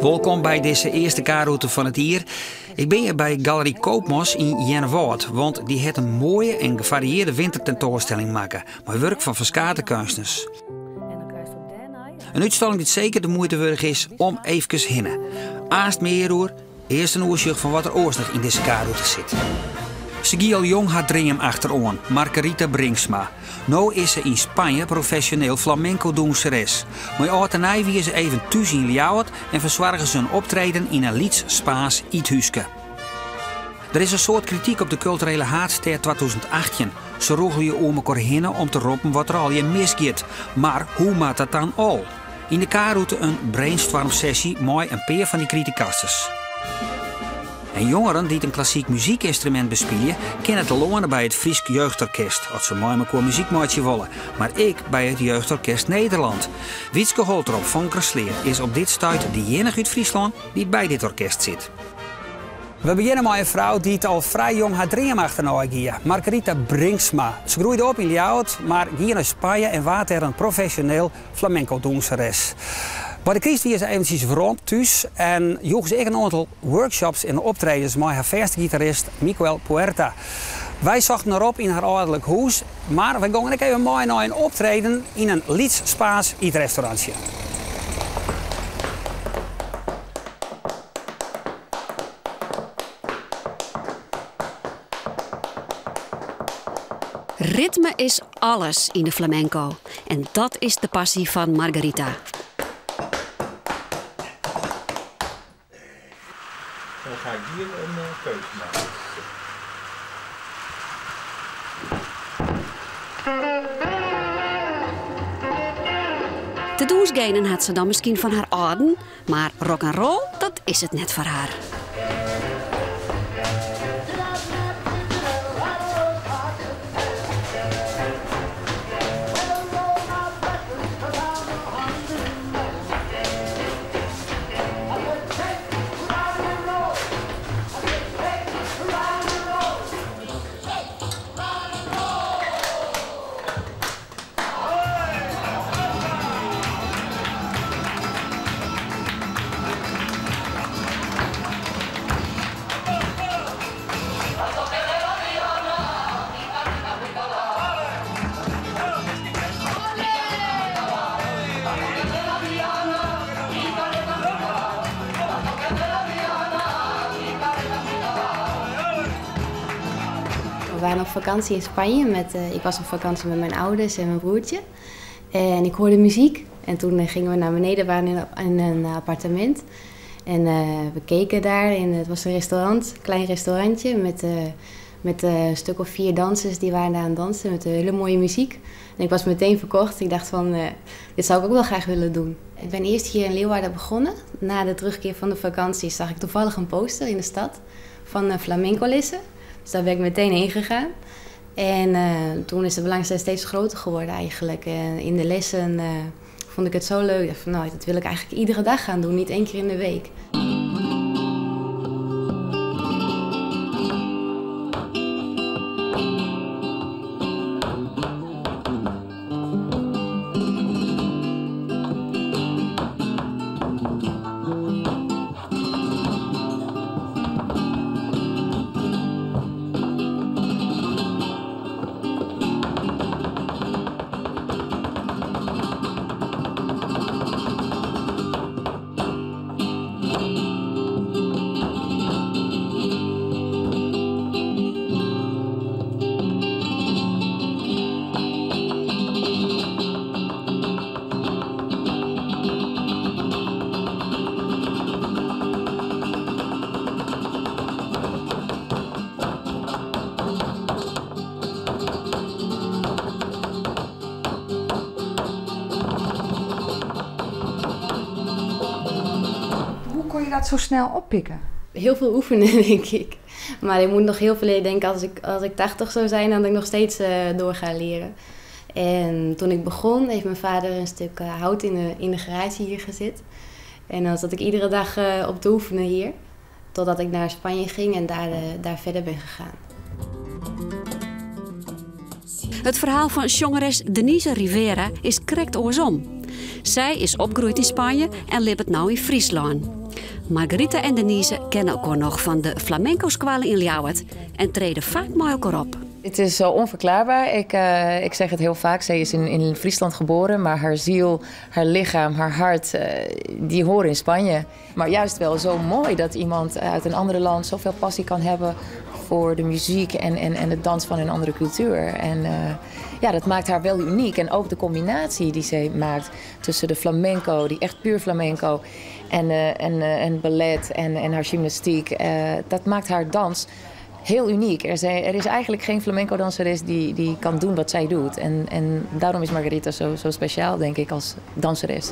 Wolkom by dizze earste K-rûte fan it jier. Ik bin hjir by Galery Koopmans yn Earnewâld, want dy hat in moaie en gefarieerde wintertentoanstelling makke mei wurk fan ferskate keunstners. In útstalling dy't seker de muoite wurdich is om eefkes hinne. Aanst mear oer, earst in oersjoch fan wat der oars noch yn dizze K-rûte sit. Se gie al jong har dream achteroan, Margarita Brinksma. No is se yn Spanje profesjoneel flamenco-dûnseres. Mei âld en nij wie se even thús yn Ljouwert en fersoarge se in optreden yn in lyts Spaans ythúske. Der is in soad krityk op de Kulturele Haadstêd 2018. Se rûgelje oer mekoar hinne om te roppen wat der allegear misgiet. Mar hoe moat dat dan al? Yn de K-rûte in brainstormsessy mei in pear fan dy kritikasters. En jongeren dy't in klassyk muzykynstrumint bespylje, kinne telâne by it Frysk Jeugdorkest as se mei mekoar muzyk meitsje wolle, mar ek by it Jeugdorkest Nederland. Wietske Holtrop fan Sleat is op dit stuit de iennige út Fryslân dy't by dit orkest sit. We begjinne mei in frou dy't al frij jong har dream achternei gie, Margarita Brinksma. Se groeide op yn Ljouwert, mar gie nei Spanje en waard dêr in profesjoneel flamenco-dûnseres. By de kryst wie se eventsjes werom thús en joech se ek in oantal workshops en optredens mei har fêste gitarist Miquel Puerta. Wy sochten har op yn har âlderlik hûs, mar wy gongen ek even mei nei in optreden yn in lyts Spaans ytrestaurantsje. Ritme is alles yn de flamenco en dat is de passy fan Margarita. Dan ga ik hier een keuze maken. De dûnsgenen hat se dan miskien fan har âlden, Mar rock 'n roll, dat is it net foar har. We waren op vakantie in Spanje. Met, eh, ik was op vakantie met mijn ouders en mijn broertje. En ik hoorde muziek. En toen eh, gingen we naar beneden, we waren in, in een appartement. En eh, we keken daar en het was een restaurant, een klein restaurantje met, uh, met een stuk of vier dansers die waren daar aan het dansen met hele mooie muziek. En ik was meteen verkocht. Ik dacht van, dit zou ik ook wel graag willen doen. Ik ben eerst hier in Leeuwarden begonnen. Na de terugkeer van de vakantie zag ik toevallig een poster in de stad van flamenco-lessen. Dus daar ben ik meteen heen gegaan. En uh, toen is de belangstelling steeds groter geworden eigenlijk. En in de lessen uh, vond ik het zo leuk. Ik dacht van, nou, dat wil ik eigenlijk iedere dag gaan doen, niet één keer in de week. Hoe kon je dat zo snel oppikken? Heel veel oefenen, denk ik. Maar ik moet nog heel veel leren. Ik denk als ik, als ik 80 zou zijn, dan dat ik nog steeds uh, door ga leren. En toen ik begon, heeft mijn vader een stuk eh, hout in de, in de garage hier gezet. En dan zat ik iedere dag uh, op te oefenen hier. Totdat ik naar Spanje ging en daar, uh, daar verder ben gegaan. It ferhaal fan sjongeres Denise Rivera is krekt oarsom. Sy is opgroeid yn Spanje en libbet no yn Fryslân. Margarita en Denise kenne elkoar noch fan de flamenco-skoalle yn Ljouwert en trede faak mei elkoar op. Het is zo onverklaarbaar. Ik, ik zeg het heel vaak. Zij is in, in Friesland geboren, maar haar ziel, haar lichaam, haar hart, die horen in Spanje. Maar juist wel zo mooi dat iemand uit een ander land zoveel passie kan hebben voor de muziek en, en, en de dans van een andere cultuur. En ja, dat maakt haar wel uniek. En ook de combinatie die zij maakt tussen de flamenco, die echt puur flamenco, en, en, en ballet en, en haar gymnastiek, dat maakt haar dans heel uniek. Er is eigenlijk geen flamenco-danseres die, die kan doen wat zij doet. En, en daarom is Margarita zo, zo speciaal, denk ik, als danseres.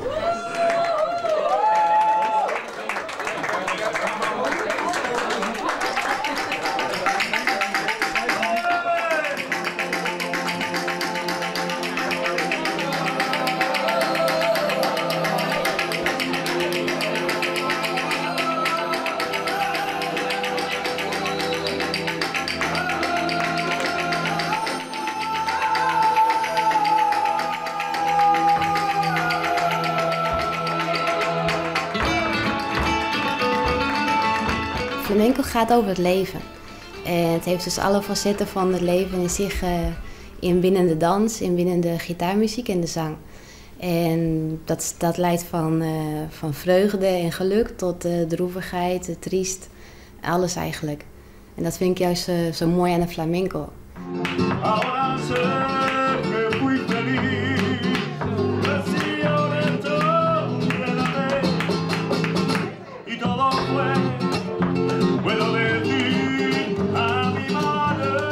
Flamenco gaat over het leven. En het heeft dus alle facetten van het leven in zich, in binnen de dans, in binnen de gitaarmuziek en de zang. En dat, dat leidt van, van vreugde en geluk tot droevigheid, triest, alles eigenlijk. En dat vind ik juist zo mooi aan de flamenco. Ahora sé que fui feliz, recibo de todo y todo fue, puedo decir a mi manera.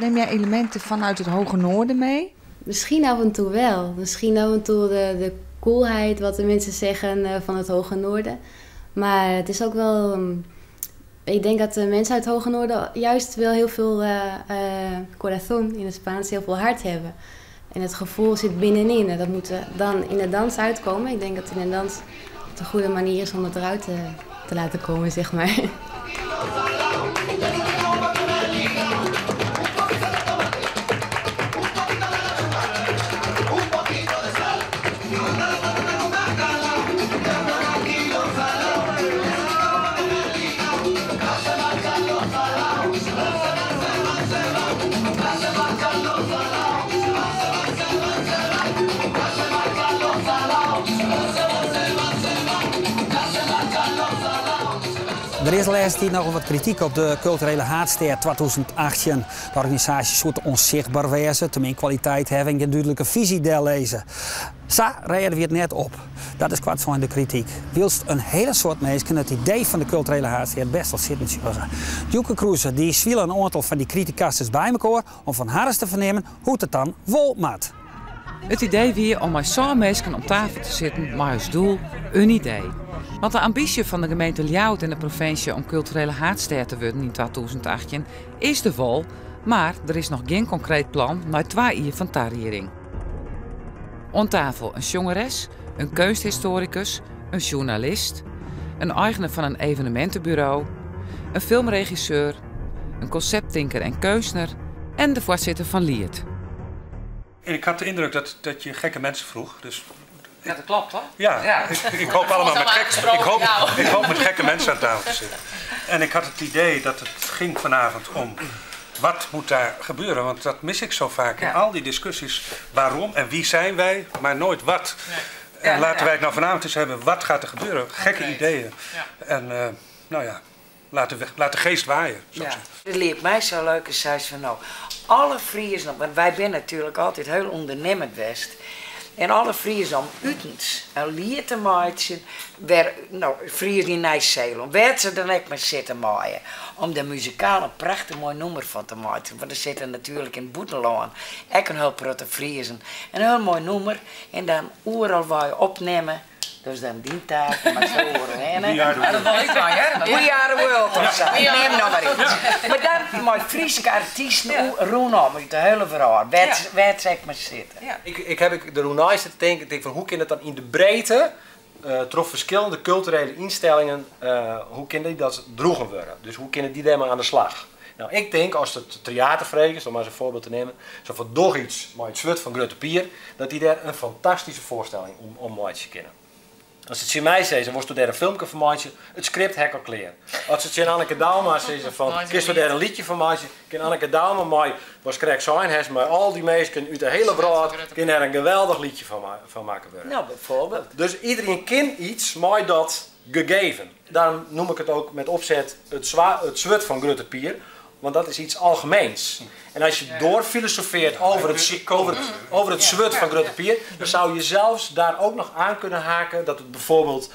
Neem jij elementen vanuit het Hoge Noorden mee? Misschien af en toe wel. Misschien af en toe de, de koelheid, wat de mensen zeggen van het Hoge Noorden. Maar het is ook wel. Ik denk dat de mensen uit het Hoge Noorden juist wel heel veel corazón in het Spaans, heel veel hart hebben. En het gevoel zit binnenin en dat moet dan in de dans uitkomen. Ik denk dat in de dans het een goede manier is om het eruit te, te laten komen, zeg maar. Der is de lêste tiid nochal wat krityk op de Kulturele Haadstêd 2018. De organisaasje soe te ûnsichtber wêze, te min kwaliteit hawwe en gjin dúdlike fisy dellizze. Sa rêde wy it net op. Dat is koartsein de krityk. Wylst in hiele soad minsken it idee fan de Kulturele Haadstêd best wol sitten sjogge. Dieuwke Kroese dy swile in oantal fan dy kritikasters by mekoar om fan harren te fernimmen hoe't it dan wol moat. It idee wie om mei sân minsken om tafel te sitten mei as doel in idee. Want de ambysje fan de gemeente Ljouwert en de provinsje om kulturele haadstêd te wurden yn 2018 is der wol, mar der is noch gjin konkreet plan nei twa jier fan tarieding. Oan tafel in sjongeres, in keunsthistoarikus, in sjoernalist, in eigener fan in eveneminteburo, in filmregisseur, in konsepttinker en keunstner en de foarsitter fan Liet. En ik had de indruk dat, dat je gekke mensen vroeg. Dus Ja, dat klopt, toch? Ja, Ik, ik hoop allemaal met, gek, ik hoop met gekke mensen aan tafel te zitten. En ik had het idee dat het ging vanavond om wat moet daar gebeuren? Want dat mis ik zo vaak in al die discussies. Waarom en wie zijn wij, maar nooit wat. En laten wij het nou vanavond eens hebben, wat gaat er gebeuren? Gekke ideeën. En nou ja, laat de geest waaien, zou ik zeggen. Het leek mij zo leuk als zei ze van nou, alle Friezen, want wij zijn natuurlijk altijd heel ondernemend west. En alle Friezen om utens in liet te meitsjen, waar, nou, Friezen yn Nij-Seelân, wêr't se dan ek mar sitte meie, om der muzikaal in prachtich moai nûmer fan te meitsjen. Want der sitte natuerlik yn it bûtenlân ek in hiel protte Friezen. In hiel moai nûmer en dan oeral wei opnimme. Dus dan dyn taak, mar sa oeral hinne. We are the world. Dat wol ik dwaan, hear. We are the world of sa. We are Neam no mar iets. Mar dan mei Fryske artysten rûnom út de hiele wrâld, wêr't se ek mar sitte. Ik, ik ha ek deroer nei sitten tinken, ik tink fan hoe kin it dan yn de breedte, troch ferskillende kulturele ynstellingen, hoe kinne dy dat droegen wurde? Dus hoe kinne dy dêrmei oan de slach? Nou, ik tink as it Tryater fregest, om mar ris in foarbyld te nimmen, sa fan doch iets mei it swurd fan Grutte Pier, dat dy dêr in fantastyske foarstelling om meitsje kinne. As se tsjin my sizze, wolsto dêr in filmke fan meitsje, it skript ha ik al klear. As se tsjin Anneke Douma sizze fan, kinsto dêr in liedje fan meitsje, kin Anneke Douma mei, watst krekt sein hast, mei al dy minsken út de hiele wrâld, kin dêr in geweldich liedje fan makke wurde. Nou, bijvoorbeeld. Dus iedereen kin iets mei dat gegeven. Daarom noem ik het ook met opzet het swurd fan Grutte Pier, want dat is iets algemeens. En als je doorfilosofeert over het swurd van Grutte Pier, dan zou je zelfs daar ook nog aan kunnen haken dat het bijvoorbeeld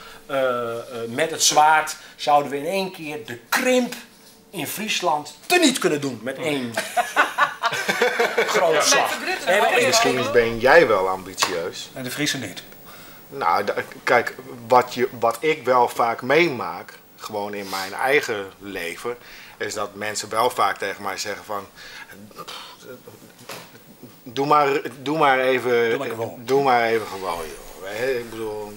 met het zwaard zouden we in één keer de krimp in Friesland teniet kunnen doen met één grote slag. Misschien ben jij wel ambitieus. En de Friese niet. Nou, kijk, wat ik wel vaak meemaak, gewoon in mijn eigen leven, is dat mensen wel vaak tegen mij zeggen van, doe maar even, Doe maar gewoon. Doe maar even gewoon, joh. Hè, ik bedoel,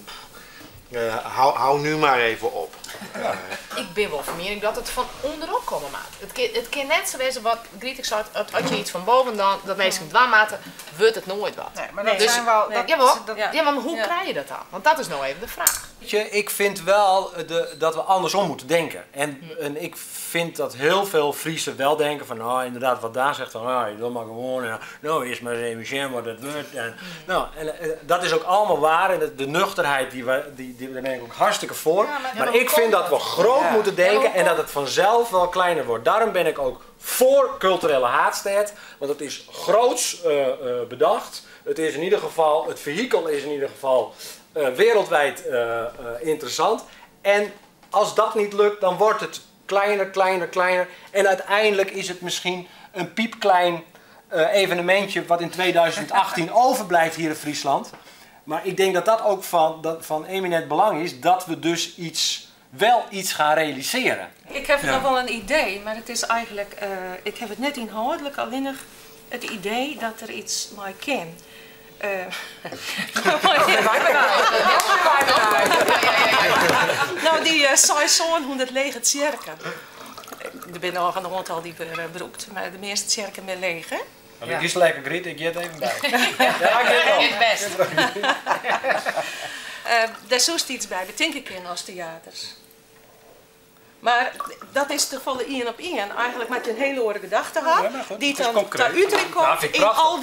hou nu maar even op. Ja. Ik ben wel van mening dat het van onderop komen maat. Het kan net zo wezen wat Griet zei, als je iets van boven dan, dat mensen dwaan maten, wordt het nooit wat. Nee, maar dat Dus zijn wel, dat, jawel. dat, Ja, maar hoe ja. krijg je dat dan? Want dat is nou even de vraag. Weet je, ik vind wel dat we andersom moeten denken. En ik vind dat heel veel Friesen wel denken van, nou inderdaad wat Daan zegt, van, nou, je doet maar gewoon, en, nou eerst maar eens even zien wat het wordt. En, nou, en dat is ook allemaal waar en de nuchterheid, daar ben ik ook hartstikke voor. Ja, maar Maar ja, maar ik vind dat we groot moeten Ja, maar denken hoe en dat het vanzelf wel kleiner wordt. Daarom ben ik ook voor culturele haatstad, want het is groots bedacht. Het is in ieder geval, het vehikel is in ieder geval wereldwijd interessant. En als dat niet lukt, dan wordt het kleiner, kleiner, kleiner. En uiteindelijk is het misschien een piepklein evenementje wat in 2018 overblijft hier in Friesland. Maar ik denk dat dat ook van eminent belang is, dat we dus wel iets gaan realiseren. Ik heb nog wel een idee, maar het is eigenlijk, ik heb het net inhoudelijk, alleen nog het idee dat er iets mee kan. Nou, die 600 lege tjerken. Er zijn nog een aantal die we broekt, maar de meeste tjerken zijn leeg, hè? Nou, ik is lekker, Griet, ik jet even bij. Ja, ik jet wel. Het best. Daar zoest iets bij betinken kunnen als theaters. Maar dat is de volle één op één. Eigenlijk met je een hele oren gedachte had, Ja, maar goed, die het is dan concreet. naar Utrecht komt, Nou, vind ik in prachtig. al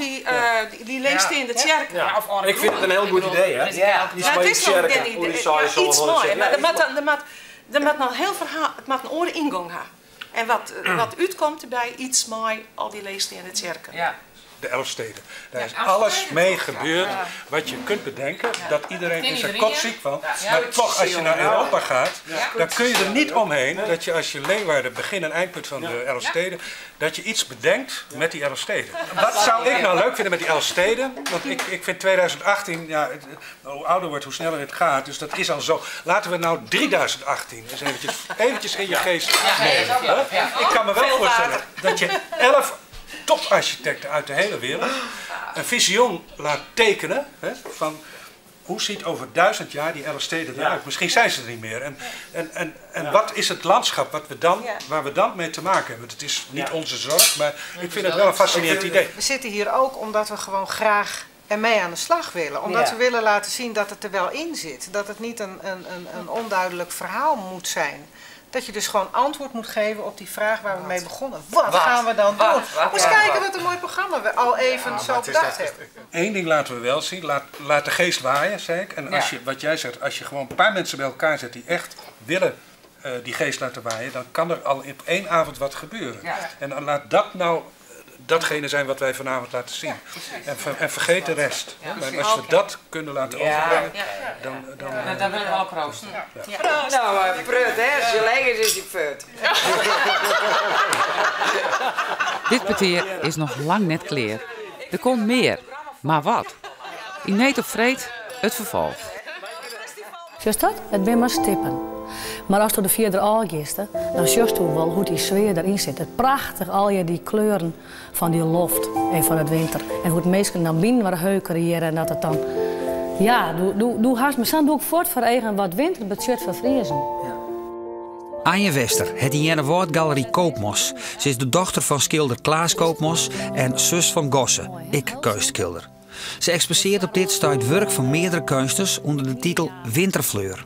die leest in de tjerk. Ja. Ja, of andere Ik vind het een heel goed idee, hè? Ik bedoel, Ja. Ja, het is nog Iets geen van idee. die Ja, tjerken, iets hoe die mooi, saai maar zo er moet dan, er moet, er moet nog heel verhaal, het moet een oren ingang hebben. En wat uitkomt erbij, iets mooi, al die leest in de tjerken. Ja. De 11 steden. Daar Ja, is 11 alles steden mee toch, ja. gebeurd Ja. wat je kunt bedenken. Dat iedereen Ken is er iedereen, kotsiek van. Ja. Maar toch, als je naar Europa gaat, Ja. dan kun je er niet omheen dat je als je Leeuwarden, begin en eindpunt van de 11 steden, dat je iets bedenkt met die 11 steden. Wat zou ik nou leuk vinden met die 11 steden? Want ik vind 2018, ja, hoe ouder wordt, hoe sneller het gaat. Dus dat is al zo. Laten we nou 3018 eens eventjes in je geest Ja, nemen, dat is ook hè? leuk, ja. Ik kan me wel Veel voorstellen water. dat je 11 toparchitecten uit de hele wereld een visioen laat tekenen, hè, van hoe ziet over 1000 jaar die 11 steden eruit? Misschien zijn ze er niet meer. En wat is het landschap waar we dan mee te maken hebben? Want het is niet onze zorg, maar ik vind het wel een fascinerend idee. We zitten hier ook omdat we gewoon graag ermee aan de slag willen. Omdat we willen laten zien dat het er wel in zit. Dat het niet een onduidelijk verhaal moet zijn. Dat je dus gewoon antwoord moet geven op die vraag waar we mee begonnen. Wat, Wat? gaan we dan Wat? doen? Wat? Moet eens Ja. kijken wat een mooi programma we al even Ja, zo maar het is bedacht dat- hebben. Eén ding laten we wel zien, laat de geest waaien, zei ik. En wat jij zegt, als je gewoon een paar mensen bij elkaar zet die echt willen die geest laten waaien, dan kan er al op één avond wat gebeuren. En dan laat dat nou datgene zijn wat wij vanavond laten zien. En vergeet de rest. Maar als we dat kunnen laten overbrengen, dan, Dan wil ik wel op proosten. Proost. Nou, prut, hè? Als je leeg is, is je fut. Dit peteer is nog lang net kleer. Er komt meer. Maar wat? In Need op Vreed, het vervolg. Zie dat? Het zijn maar stippen. Maar als je de vierde al gisteren, dan zie je wel hoe die sfeer erin zit. Het prachtig, al je die kleuren van die loft en van het winter. En hoe het meesten dan binnen waar heu creëren en dat het dan... Ja, doe, doe, doe haast me zo, doe ik voort voor eigen wat winter budget voor Friezen. Anje Wester hat yn Earnewâld Galery Koopmos. Se is de dochter fan skilder Klaas Koopmos en sus fan Gosse, ek keunstskilder. Se eksposearret op dit stuit wurk fan meardere keunstners ûnder de titel Winterfleur.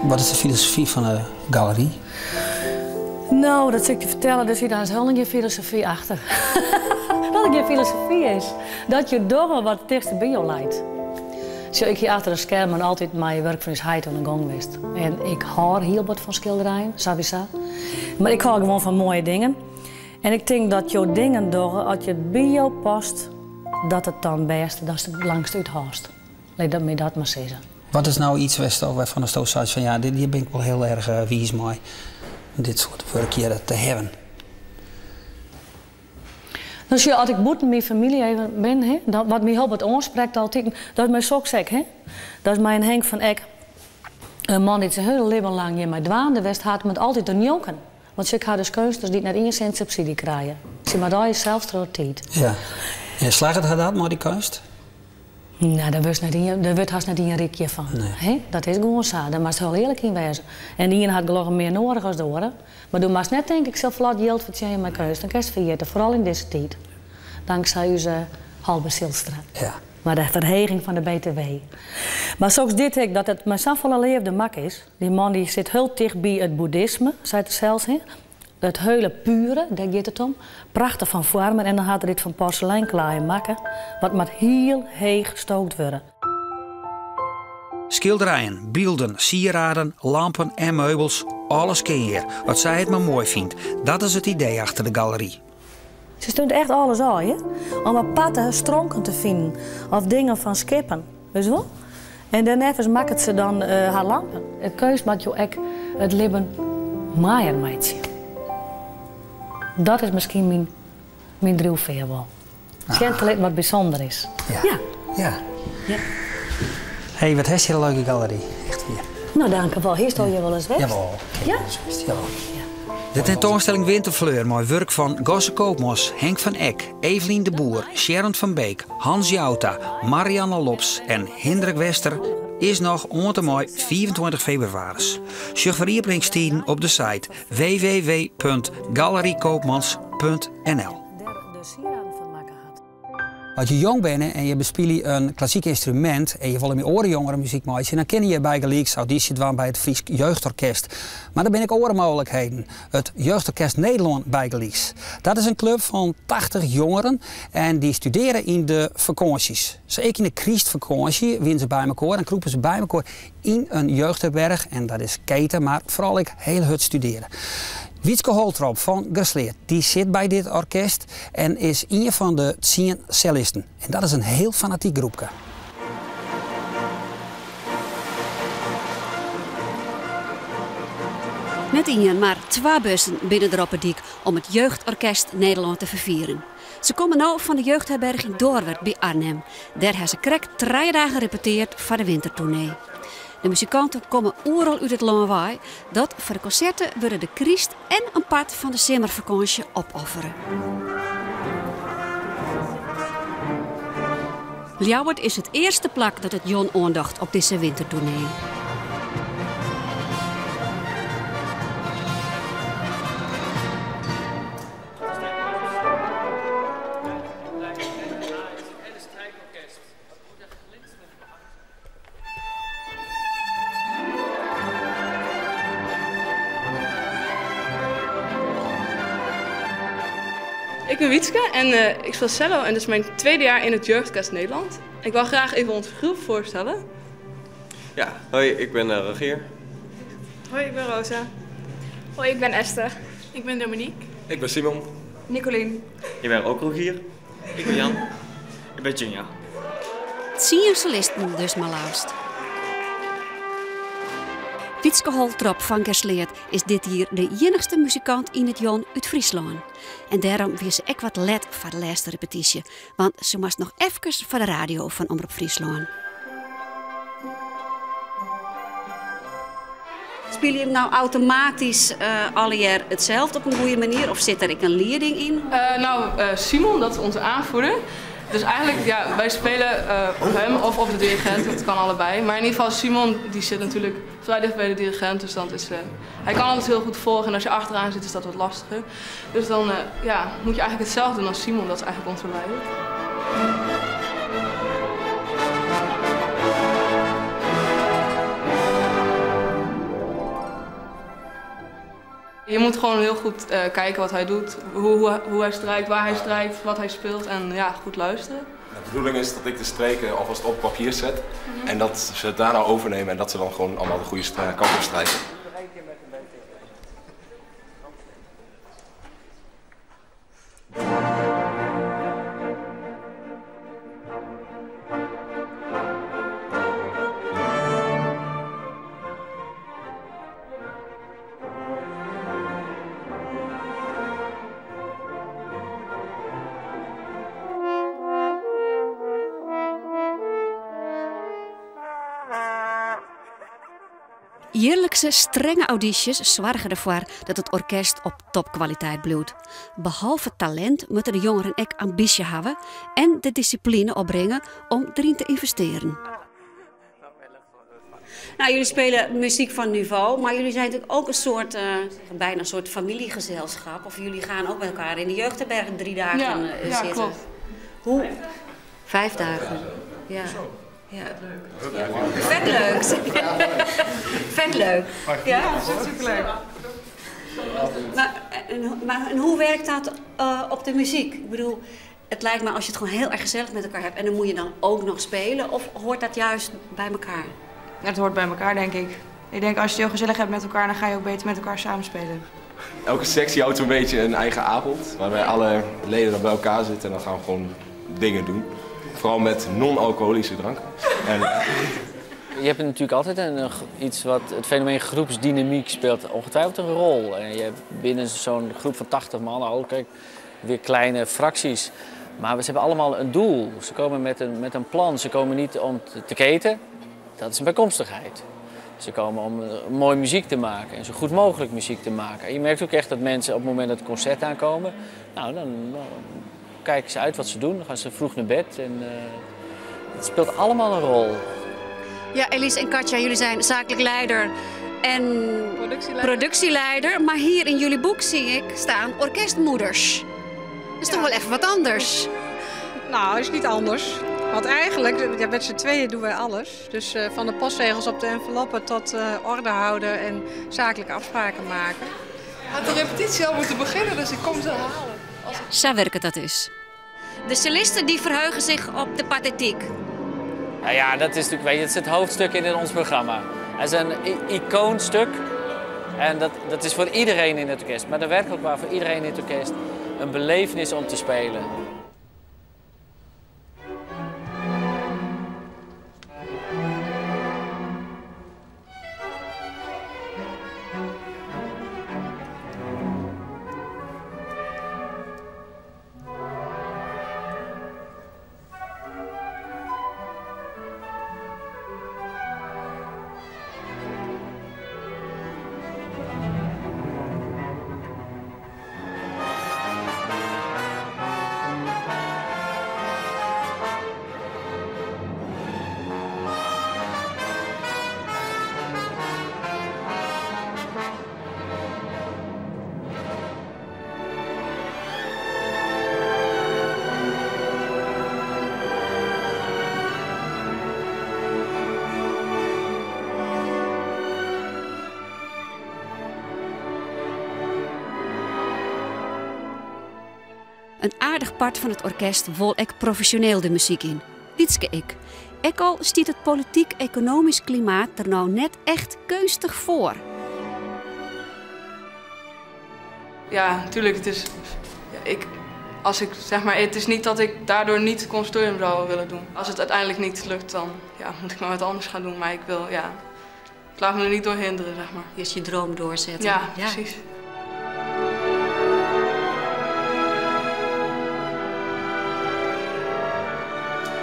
Wat is de filosofy fan de galery? No, dat sil ik je fertelle, der sit eins hielendal gjin filosofy achter. Dat der gjin filosofy is. Dat je dogge wat it tichtste by jo leit. Sjoch, ik hie achter de skermen altyd mei wurk fan ús heit oan de gong west. En ik hâld hiel bot fan skilderijen, sawiesa. Mar ik hâld gewoan fan moaie dingen. En ik tink dat jo dingen dogge as je it by jo past, dat it dan bêste, datst it langst úthâldst. Lit dat my dat mar sizze. Wat is no yts wêrfan'tsto asto seist fan ja, dit hjir bin ik wol hiel erch wiis mei, om dit soart wurk hjir te hawwen? No sjoch, as ik bûten myn famylje even bin, hè, dan, wat my hiel bot oansprekt altiten, dat is mei soks ek, hè. Dat is mei in Henk van Eck, in man dy't syn hiele libben lang hjirmei dwaande west hat, mar altyd dernjonken. Want sjoch, ik ha dus keunstners dy't net ien sint subsydzje krije. Sy moatte allegear sels troch de tiid. Ja. En slagget har dat mei dy keunst? No, dêr wurdst net ien, dêr wurdt hast net ien ryk hjir fan. Hè? Dat is gewoan sa. Dêr moatst hiel earlik yn wêze. En de iene hat gelokkich mear noadich as de oare. Mar do moatst net tinke, ik sil flot jild fertsjinje mei keunst. Dan kinst ferjitte, foaral yn dizze tiid. Tanksij ús Halbe Zijlstra. Ja. Mei de ferheging fan de BTW. Mar soks dit ek, dat it mei safolle leafde makke is. Dy man dy sit hiel ticht by it boeddhisme, seit er sels. Hè? It hiele pure, dêr giet it om. Prachtich fan foarmen en dan hat er dit fan porseleinklaai makke, wat moat hiel heech stookt wurde. Skilderijen, bylden, sieraden, lampen en meubels, alles kin hjir, as sy it mar moai fynt. Dat is it idee achter de galery. Se stúnt echt alles ôf, hè? Om aparte stronken te finen of dingen fan skippen, witst wol? En dêrneffens makket se dan har lampen. It keunst moat jo ek it libben moaier meitsje. Dat is miskien myn, myn driuwfear wol. Sjen te litten wat bysûnder is. Ja. Ja. Ja. Hé, wat hast hjir in leuke galery. Echt wier. No, dankewol. Hiest al hjir wolris west? Jawol, ik ha wolris west, jawol. De tentoanstelling Winterfleur mei wurk fan Gosse Koopmans, Henk van Eck, Evelien de Boer, Sharon van Beek, Hans Jouta, Marianne Lops en Hindrik Wester is noch oant en mei 25 febrewaris. Sjoch foar iepeningstiden op de site www.galerykoopmans.nl. As je jong binne en je bespylje in klassyk ynstrumint en je wolle mei oare jongeren muzyk meitsje, dan kinne je bygelyks audysje dwaan by it Frysk Jeugdorkest. Mar der binne ek oare mooglikheden. It Jeugdorkest Nederlân bygelyks. Dat is in klup fan 80 jongeren en dy studearje yn de fakânsjes. Sa ek yn de krystfakânsje wiene se by mekoar en krûpe se by mekoar yn in jeugdherberch en dat is keten, mar foaral ek hiel hurd studearje. Wietske Holtrop fan Gersleat dy sit by dit orkest en is ien fan de tsien sellisten. En dat is in hiel fanatyk groepke. Net ien, mar twa bussen binne der op 'e dyk om it Jeugdorkest Nederlân te ferfieren. Se komme no fan de jeugdherberch yn Doorwerth by Arnhem. Dêr ha se krekt trije dagen repeteard foar de wintertoernee. De muzikanten komme oeral út it lân wei, dat foar de konserten wurde de kryst en in part fan de simmerfakânsje opoffere. Ljouwert is it earste plak dat it jûn oandocht op dizze wintertoernee. Ik ben Wietske en eh, ik speel cello en dit is mijn tweede jaar in het Jeugdorkest Nederland. Ik wil graag even onze groep voorstellen. Ja, hoi, ik ben uh, Rogier. Hoi, ik ben Rosa. Hoi, ik ben Esther. Ik ben Dominique. Ik ben Simon. Nicolien. Ik ben ook Rogier. Ik ben Jan. Ik ben Jinja. Tsien sellisten dus mar leafst. Wietske Holtrop fan Gersleat is dit jier de iennichste muzikant yn it Jon út Fryslân. En dêrom wie se ek wat let foar de lêste repetysje, want se moast noch efkes foar de radio fan Omrop Fryslân. Spylje jim no automatysk allegear itselde op in goede manier of sit der ek in lieding yn? No, Simon, dat is onze aanvoerder. Dus eigenlijk, ja, wij spelen op hem of op de dirigent, dat kan allebei. Maar in ieder geval, Simon die zit natuurlijk vrij dicht bij de dirigent, dus dat is, hij kan altijd heel goed volgen en als je achteraan zit is dat wat lastiger. Dus dan ja, moet je eigenlijk hetzelfde doen als Simon, dat is eigenlijk onze leider. Je moet gewoon heel goed kijken wat hij doet, hoe hij strijkt, waar hij strijkt, wat hij speelt en ja, goed luisteren. De bedoeling is dat ik de streken alvast op papier zet en dat ze het daarna overnemen en dat ze dan gewoon allemaal de goede kant op strijken. Jierlikse strenge audities zorgen ervoor dat het orkest op topkwaliteit bloedt. Behalve talent moeten de jongeren ook ambitie hebben en de discipline opbrengen om erin te investeren. Nou, jullie spelen muziek van niveau, maar jullie zijn natuurlijk ook een soort, bijna een soort familiegezelschap. Of jullie gaan ook met elkaar in de jeugdherberg 3 dagen zitten. Ja, klopt. Hoe? 5 dagen. Ja. Ja. Vet leuk. Vet leuk. Ja, dat is superleuk. Maar en hoe werkt dat op de muziek? Ik bedoel, het lijkt me als je het gewoon heel erg gezellig met elkaar hebt en dan moet je dan ook nog spelen, of hoort dat juist bij elkaar? Ja, het hoort bij elkaar, denk ik. Ik denk als je het heel gezellig hebt met elkaar, dan ga je ook beter met elkaar samenspelen. Elke sectie houdt zo'n beetje een eigen avond, waarbij alle leden dan bij elkaar zitten en dan gaan we gewoon dingen doen. Vooral met non-alcoholische drank. En... Je hebt natuurlijk altijd iets wat het fenomeen groepsdynamiek speelt ongetwijfeld een rol. En je hebt binnen zo'n groep van 80 man ook weer kleine fracties. Maar ze hebben allemaal een doel. Ze komen met een plan. Ze komen niet om te keten. Dat is een bijkomstigheid. Ze komen om mooi muziek te maken en zo goed mogelijk muziek te maken. En je merkt ook echt dat mensen op het moment dat het concert aankomen, nou, dan kijken ze uit wat ze doen. Dan gaan ze vroeg naar bed en het speelt allemaal een rol. Ja, Elise en Katja, jullie zijn zakelijk leider en productieleider. Maar hier in jullie boek zie ik staan orkestmoeders. Dat is toch wel even wat anders? Nou, is niet anders. Want eigenlijk, ja, met z'n tweeën doen wij alles. Dus van de postzegels op de enveloppen tot orde houden en zakelijke afspraken maken. Had de repetitie al moeten beginnen, dus ik kom ze halen. Zo werkt dat dus. De cellisten die verheugen zich op de pathetiek. Nou ja, dat is natuurlijk, weet je, het is het hoofdstuk in ons programma. Het is een icoonstuk en dat is voor iedereen in het orkest. Maar werkelijk waar voor iedereen in het orkest een belevenis om te spelen. Een aardig part van het orkest wol ik professioneel de muziek in. Wietske ik. Ek al stiet het politiek-economisch klimaat er nou net echt keustig voor. Ja, natuurlijk. Het is, ja, ik, als ik, zeg maar, het is niet dat ik daardoor niet conservatorium zou willen doen. Als het uiteindelijk niet lukt, dan ja, moet ik maar wat anders gaan doen. Maar ik wil, ja, ik laat me er niet door hinderen, zeg maar. Eerst je droom doorzetten. Ja, precies.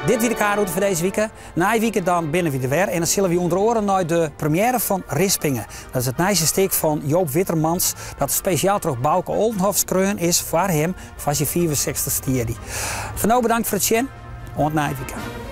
Dit wie de K-rûte foar dizze wike. Nije wike dan binne wy der wer en dan sille wy ûnder oare nei de premiêre fan Rispinge. Dat is it nijste stik fan Joop Wittermans dat spesjaal troch Bouke Oldenhof skreaun is foar him foar syn 65ste jierdei. Foar no bedankt foar it sjen. Oant nije wike.